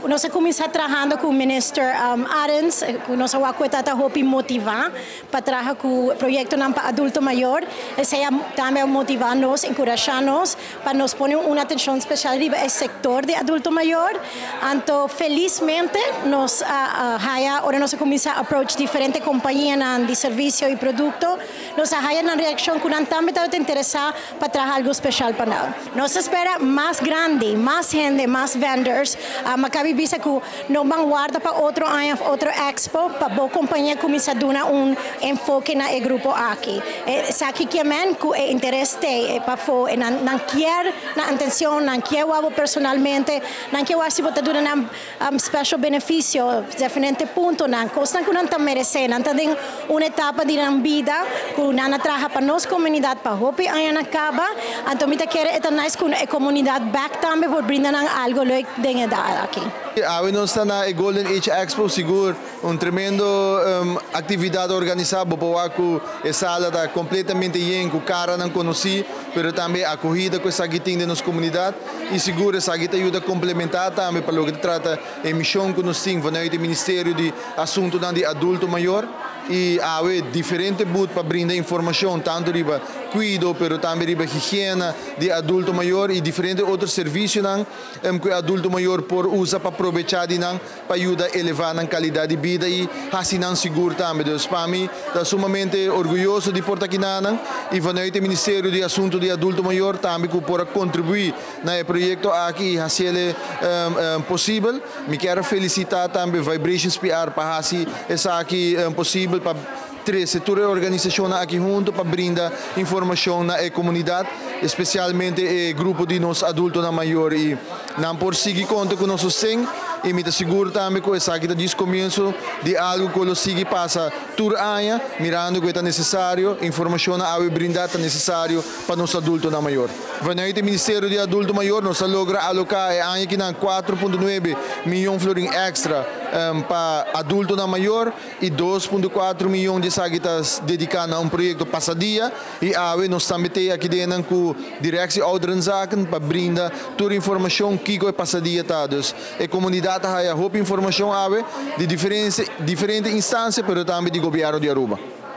Nos a cuminsa trahando cu Minister Arends, cu nos a wak ta hopi motiva pa traha cu proyectonan pa adulto mayor. Esey tambe motiva nos, encurasha nos pa nos pone un atencion special riba e sector di adulto mayor. Anto, felizmente, nos haya, ora nos a cuminsa approach diferente compania di servicio y producto, nos haya un reaccion cu nan tambe ta interesa pa traha algo special pa nos. Nos ta spera mas grandi, mas hende, mas vendors. Mi a caba di bisa cu no ban warda pa otro aña, otro expo, pa bo compania cuminsa duna un enfoke na e grupo aki. Esaki kiermen cu e interes ta pa fo, nan kier nan atencion, nan kier wak personalmente, nan kier si bo ta duna nan special beneficio, diferente puntonan, cos cu nan ta merece, nan ta den un etapa di nan bida, cu nan a traha pa nos comunidad pa hopi aña caba, anto mi ta kere ta nice cu e comunidad back tambe por brinda nan algo leuk den edad aki. Awe nos ta na Golden Age Expo, sigur un tremendo actividad organisa pa cu e sala ta completamente yen, cu caranan conoci, pero tambe acogida cu esaki tin den nos comunidad y sigur esaki ta yuda complementa tambe pa loke ta trata e mision cu nos tin vanuit e Ministerio di Asunto di Adulto Mayor y awe diferente booth pa brinda informacion tanto riba cuido, pero tambe riba higiena di adulto mayor y diferente otro servicionan cu adulto mayor por usa pa aprovecha di nan pa yuda eleva nan calidad di bida y asina sigur tambe. Dus pa mi ta sumamente orguyoso di por ta akinan y vanuit e Ministerio di Asunto di Adulto Mayor tambe cu por contribui na e proyecto aki y haci posibel. Mi kier felicita tambe Vibrations PR pa haci esaki posibel, pa trece tur organisacion aki hunto pa brinda informacion na comunidad, especialmente e grupo di nos adultonan mayor, y nan por sigui conta cu nos sosten y mi ta sigur tambe cu esaki ta djis comienso di algo cu lo sigui pasa tur aña, mirando cu ta necesario, informacion awe brinda ta necesario pa nos adultonan mayor. Vanuit e Ministerio di Adulto Mayor nos a logra aloca e aña aki 4.9 miyon florin extra pa adultonan mayor y 2.4 miyon di esaki ta dedica na un proyecto Pasadia, y awe nos tambe tin aki den cu Directie Ouderenzaken pa brinda tur informacion kico e Pasadia ta. Dus e comunidad ta haya hopi informacion awe di diferente, diferente instancia, pero tambe di gobierno di Aruba.